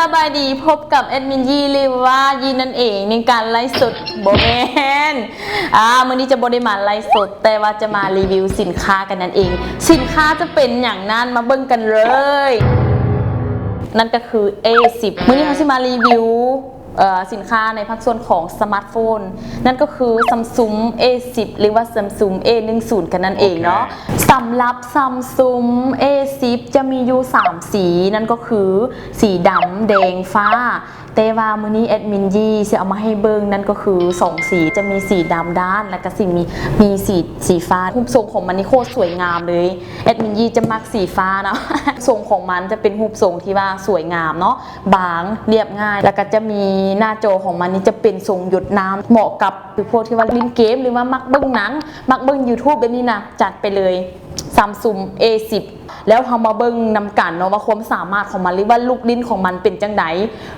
ສະບາຍດີ ພົບກັບແອດມິນຢີ ຫຼືວ່າຢີນັ້ນເອງ ໃນການໄລຟ໌ສົດ ບໍ່ແມ່ນ ອ່າ ມື້ນີ້ຈະບໍ່ໄດ້ມາໄລຟ໌ສົດ ແຕ່ວ່າຈະມາຣີວິວສິນຄ້າກັນນັ້ນເອງ. ສິນຄ້າຈະເປັນຫຍັງນັ້ນ ມາເບິ່ງກັນເລີຍ. ນັ້ນກໍຄື ເອສິບ ມື້ນີ້ເຮົາຊິມາຣີວິວ ເອີ ສິນຄ້າໃນພາກສ່ວນຂອງສະມາດໂຟນ ນັ້ນກໍຄື Samsung ເອສິບ ຫຼືວ່າ Samsung ເອໜຶ່ງສູນ ກັນນັ້ນເອງເນາະ. ສຳລັບ Samsung ເອສິບ ຈະມີຢູ່ສາມສີ ນັ້ນກໍຄື ສີດຳ ແດງ ຟ້າ ແຕ່ວ່າມື້ນີ້ແອດມິນຢີຊິເອົາມາໃຫ້ເບິ່ງ ນັ້ນກໍຄືສອງສີ ຈະມີສີດຳດ້ານ ແລ້ວກໍຊິມີ ມີສີ ສີຟ້າ. ຮູບຊົງຂອງມັນນີ້ໂຄດສວຍງາມເລີຍ ແອດມິນຢີຈະມັກສີຟ້າເນາະ. ຊົງຂອງມັນຈະເປັນຮູບຊົງທີ່ວ່າສວຍງາມເນາະ ບາງ ລຽບງ່າຍ ແລ້ວກໍຈະມີໜ້າຈໍຂອງມັນນີ້ຈະເປັນຊົງຢົດນ້ຳ ເໝາະກັບຄືພວກທີ່ວ່າຫຼິ້ນເກມ ຫຼືວ່າມັກເບິ່ງໜັງ ມັກເບິ່ງ YouTube ແບບນີ້ນະ ຈັດໄປເລີຍ Samsung ເອສິບ. ແລ້ວເຮົາມາເບິ່ງນຳກັນເນາະວ່າຄວາມສາມາດຂອງມັນ ຫຼືວ່າລູກຫຼິ້ນຂອງມັນເປັນຈັ່ງໃດ.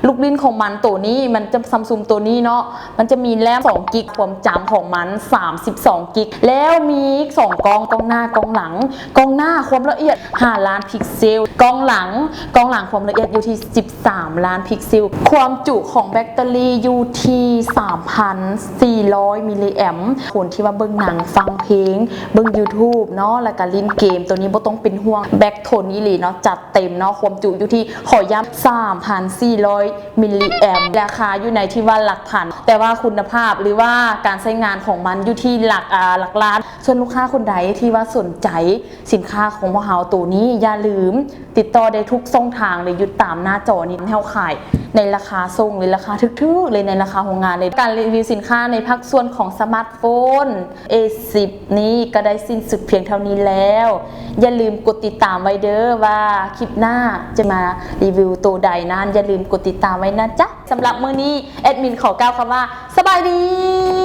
ລູກຫຼິ້ນຂອງມັນໂຕນີ້ ມັນຈະ Samsung ໂຕນີ້ເນາະ ມັນຈະມີແຣມສອງກິກ ຄວາມຈຳຂອງມັນສາມສິບສອງກິກ ແລ້ວມີສອງກ້ອງ ກ້ອງໜ້າ ກ້ອງຫຼັງ. ກ້ອງໜ້າຄວາມລະອຽດຫ້າລ້ານພິກເຊວ ກ້ອງຫຼັງ ກ້ອງຫຼັງຄວາມລະອຽດຢູ່ທີ່ສິບສາມລ້ານພິກເຊວ. ຄວາມຈຸຂອງແບັດເຕີຣີຢູ່ທີ່ສາມພັນສີ່ຮ້ອຍມິລລີແອມ. ຄົນທີ່ວ່າເບິ່ງໜັງ ຟັງເພງ ເບິ່ງ YouTube ເນາະ ແລ້ວກະຫຼິ້ນເກມ ໂຕນີ້ບໍ່ຕ້ອງເປັນຫ່ວງ ແບັກທົນອີ່ຫຼີເນາະ ຈັດເຕັມເນາະ. ຄວາມຈຸຢູ່ທີ່ ຂໍຢ້ຳ ສາມພັນສີ່ຮ້ອຍມິລລີແອມ. ລາຄາຢູ່ໃນທີ່ວ່າຫຼັກພັນ ແຕ່ວ່າຄຸນນະພາບ ຫຼືວ່າການໃຊ້ງານຂອງມັນຢູ່ທີ່ຫຼັກ ອ່າ ຫຼັກລ້ານ. ສ່ວນລູກຄ້າຄົນໃດທີ່ວ່າສົນໃຈສິນຄ້າຂອງພວກເຮົາໂຕນີ້ ຢ່າລືມຕິດຕໍ່ໄດ້ທຸກຊ່ອງທາງເລີຍ ຢູ່ຕາມໜ້າຈໍນີ້. ເຮົາຂາຍໃນລາຄາສົ່ງເລີຍ ລາຄາຖືກໆເລີຍ ໃນລາຄາໂຮງງານເລີຍ. ການຣີວິວສິນຄ້າໃນພາກສ່ວນຂອງສະມາດໂຟນ ເອສິບນີ້ກໍໄດ້ສິ້ນສຸດພຽງເທົ່ານີ້ແລ້ວ. ຢ່າລືມກົດຕິດຕາມໄວ້ເດີ້ ວ່າຄລິບໜ້າຈະມາຣີວິວໂຕໃດນັ້ນ ຢ່າລືມກົດຕິດຕາມໄວ້ນະຈ໊ະ. ສຳລັບມື້ນີ້ແອດມິນຂໍກ່າວຄຳວ່າ ສະບາຍດີ.